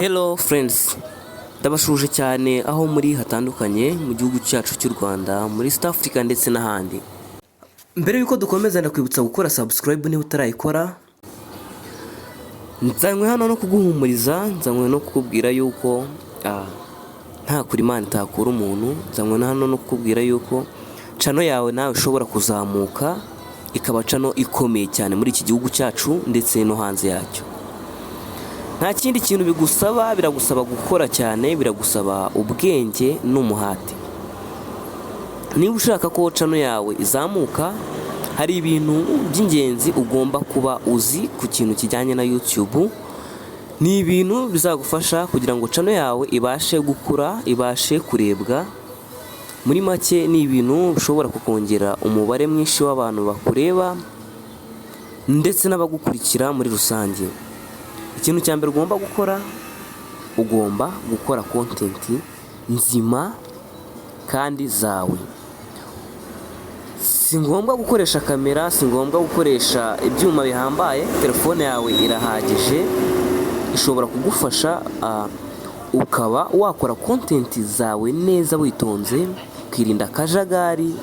Hello friends, ndabasuhuje cyane aho muri hatandukanye mu gihugu cyacu cy'u Rwanda, muri East Africa ndetse n'ahandi. Mbere y'uko dukomeza, ndakwibutsa gukora subscribe niba utarayikora. Nzanywe hano no kuguhumuriza, nzanywe no kukubwira yuko nta kure Imana itakura umuntu, nzanywe hano no kukubwira yuko channel yawe nawe ishobora kuzamuka ikaba channel ikomeye cyane muri iki gihugu cyacu ndetse no hanze yacyo. Nta kindi kintu bigusaba, biragusaba gukora cyane, biragusaba ubwenge n'umuhate. Niba ushaka ko channel yawe izamuka, hari ibintu by'ingenzi ugomba kuba uzi ku kintu kijyanye na YouTube. Ni ibintu bizagufasha kugira ngo channel yawe ibashe gukura, ibashe kurebwa. Muri make, ni ibintu bishobora kukongera umubare mwinshi w'abantu bakureba ndetse n'abagukurikira muri rusange. Ikintu cya mbere ugomba gukora, ugomba gukora content nzima kandi zawe. Si ngombwa gukoresha kamera, si ngombwa gukoresha ibyuma bihambaye, telefone yawe irahagije, ishobora kugufasha ukaba wakora content zawe neza witonze, ukirinda akajagari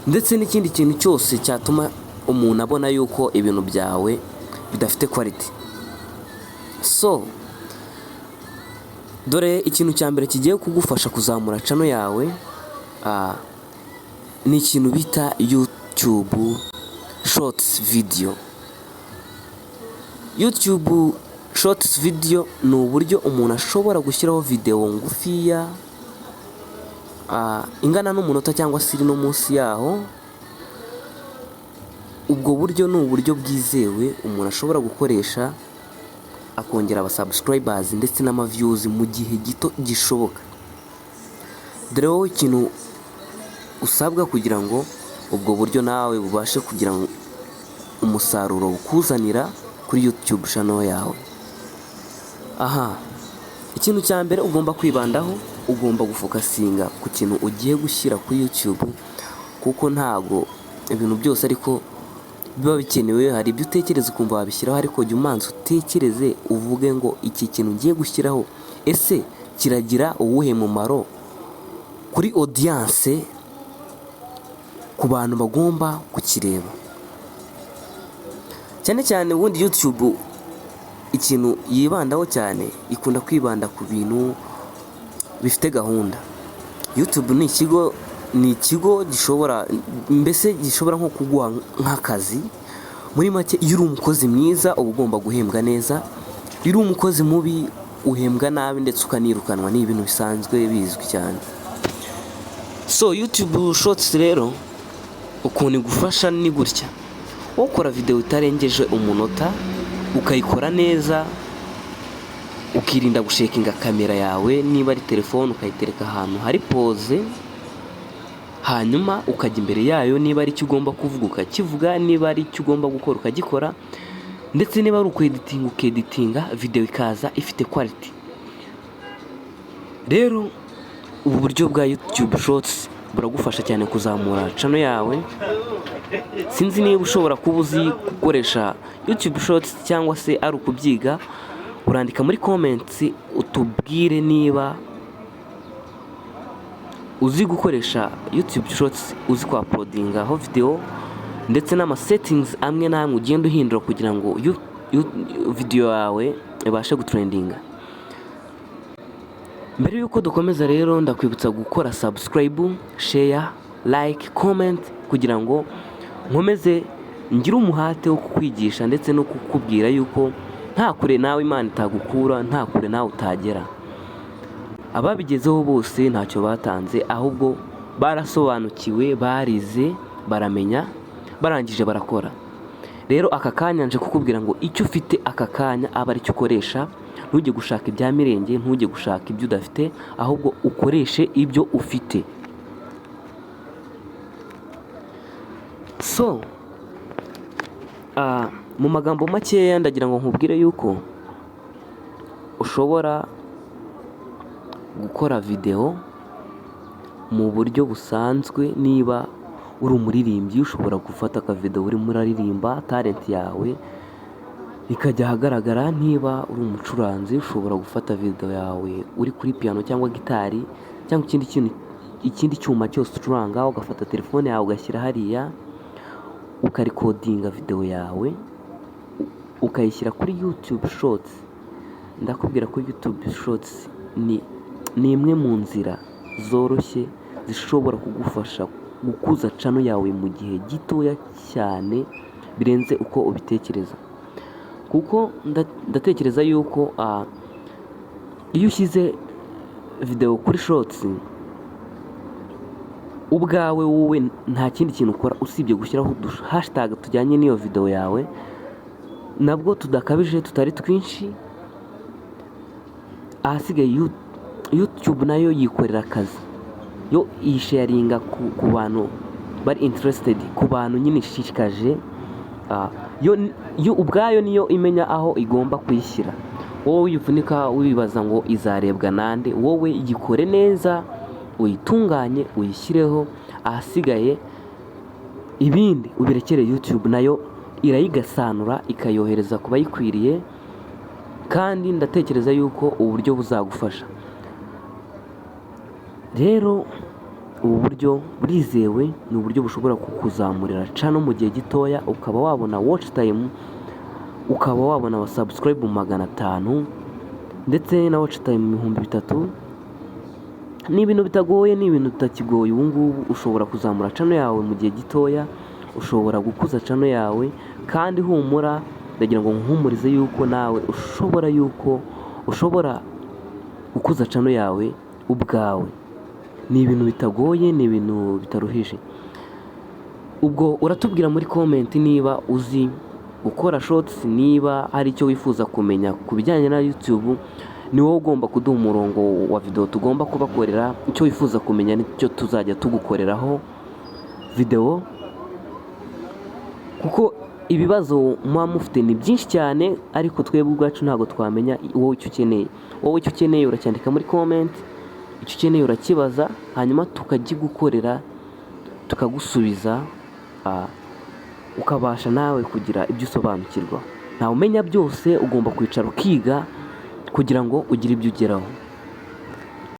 ndetse n'ikindi kintu cyose cyatuma umuntu abona yuko ibintu byawe bidafite quality. So dore ikintu cya mbere kigiye kugufasha kuzamura channel yawe, ni ikintu bita YouTube Shorts video. YouTube Shorts video ni uburyo umuntu ashobora gushyiraho videwo ngufiya ingana n'umunota cyangwa se iri no munsi yaho. Ubwo buryo ni uburyo bwizewe umuntu ashobora gukoresha akongera aba subscribers ndetse n'ama views mu gihe gito gishoboka. Dore wowe ikintu usabwa kugira ngo ubwo buryo nawe bubashe kugira umusaruro bukuzanira kuri YouTube channel yawe. Aha, ikintu cya mbere ugomba kwibandaho, ugomba gufocusinga ku kintu ugiye gushyira kuri YouTube, kuko ntago ibintu byose ariko biba bikenewe. Hari ibyo utekereza ukumva wabishyiraho, ariko jya umanza utekereze, uvuge ngo: "Iki kintu ngiye gushyiraho, ese kiragira uwuhe mumaro kuri audience, ku bantu bagomba kukireba?" Cyane cyane ubundi YouTube ikintu yibandaho cyane, ikunda kwibanda ku bintu bifite gahunda. YouTube ni ikigo gishobora, mbese gishobora nko kuguha nk'akazi. Muri make, iyo uri umukozi mwiza uba ugomba guhembwa neza, iyo uri umukozi mubi uhembwa nabi ndetse ukanirukanwa. Ni ibintu bisanzwe bizwi cyane. So YouTube Shorts rero ukuntu igufasha ni gutya: wowe ukora videwo itarengeje umunota, ukayikora neza, ukirinda gushakinga kamera yawe, niba ari telefone ukayitereka ahantu hari pose, hanyuma ukajya imbere yayo, niba ari icyo ugomba kuvuga ukakivuga, niba ari icyo ugomba gukora ukagikora, ndetse niba ari ukweditinga ukeditinga, videwo ikaza ifite quality. Rero ubu buryo bwa YouTube Shorts buragufasha cyane kuzamura channel yawe. Sinzi niba ushobora kuba uzi gukoresha YouTube Shorts cyangwa se ari ukubyiga. Urandika muri comments utubwire niba uzi gukoresha YouTube Shorts, uzi kwa uploadingaho video, ndetse n'ama settings amwe n'amwe ugenda uhindura kugira ngo video yawe ibashe gutrendinga. Mbere y'uko dukomeza rero, ndakwibutsa gukora subscribe, share, like, comment, kugira ngo nkomeze ngire umuhate wo kukwigisha ndetse no kukubwira yuko nta kure nawe Imana itagukura, nta kure nawe utagera. Ababigezeho bose ntacyo batanze, ahubwo barasobanukiwe, barize, baramenya, barangije barakora. Rero aka kanya nje kukubwira ngo icyo ufite aka kanya aba aricyo ukoresha. Ntujye gushaka ibya mirenge, ntujye gushaka ibyo udafite, ahubwo ukoreshe ibyo ufite. So mu magambo makeya, ndagira ngo nkubwire yuko ushobora gukora videwo mu buryo busanzwe. Niba uri umuririmbyi, ushobora gufata akavidewo urimo uraririmba, talent yawe. ikajya ahagaragara. Niba uri umucuranzi, ushobora gufata video yawe uri kuri piano cyangwa gitari cyangwa ikindi kintu, ikindi cyuma cyose ucuranga, ugafata telefone yawe ugashyira hariya, ukarecordinga video yawe, ukayishyira kuri YouTube Shorts. Ndakubwira ko YouTube Shorts ni imwe mu nzira zoroshye zishobora kugufasha gukuza channel yawe mu gihe gitoya cyane birenze uko ubitekereza, kuko ndatekereza yuko iyo ushyize video kuri Shorts, ubwawe wowe nta kindi kintu ukora usibye gushyiraho udu hashtag tujyanye n'iyo video yawe, nabwo tudakabije, tutari twinshi. Ahasigaye YouTube nayo yikorera akazi, yo yisharinga ku bantu bari interested, ku bantu nyine ishishikaje. Yo ubwayo niyo imenya aho igomba kuyishyira. Wowe wivunika wibaza ngo izarebwa nande. Wowe yikore neza, uyitunganye, uyishyireho, ahasigaye ibindi ubirekere YouTube, nayo irayigasanura ikayohereza ku bayikwiriye. Kandi ndatekereza yuko ubu buryo buzagufasha. Rero ubu buryo burizewe, ni uburyo bushobora kukuzamurira channel mu gihe gitoya, ukaba wabona watch time, ukaba wabona aba subscribe 500 ndetse na watch time 3000. Ni ibintu bitagoye, ni ibintu bitakigoye. Ubu ngubu ushobora kuzamura channel yawe mu gihe gitoya, ushobora gukuza channel yawe. Kandi humura, ndagira ngo nkuhumurize yuko nawe ushobora, yuko ushobora gukuza channel yawe ubwawe. Ni ibintu bitagoye, ni ibintu bitaruhije. Ubwo uratubwira muri comment niba uzi gukora Shorts, niba hari icyo wifuza kumenya ku bijyanye na YouTube. Ni wowe ugomba kuduha umurongo wa video tugomba kubakorera. Icyo wifuza kumenya nicyo tuzajya tugukoreraho video, kuko ibibazo muba mufite ni byinshi cyane, ariko twebwe ubwacu ntabwo twamenya wowe icyo ukeneye. Wowe icyo ukeneye uracyandika muri comment, icyo ukeneye urakibaza, hanyuma tukagigukorera, tukagusubiza, ukabasha nawe kugira ibyo usobanukirwa. Ntawe umenya byose, ugomba kwicara ukiga kugira ngo ugire ibyo ugeraho.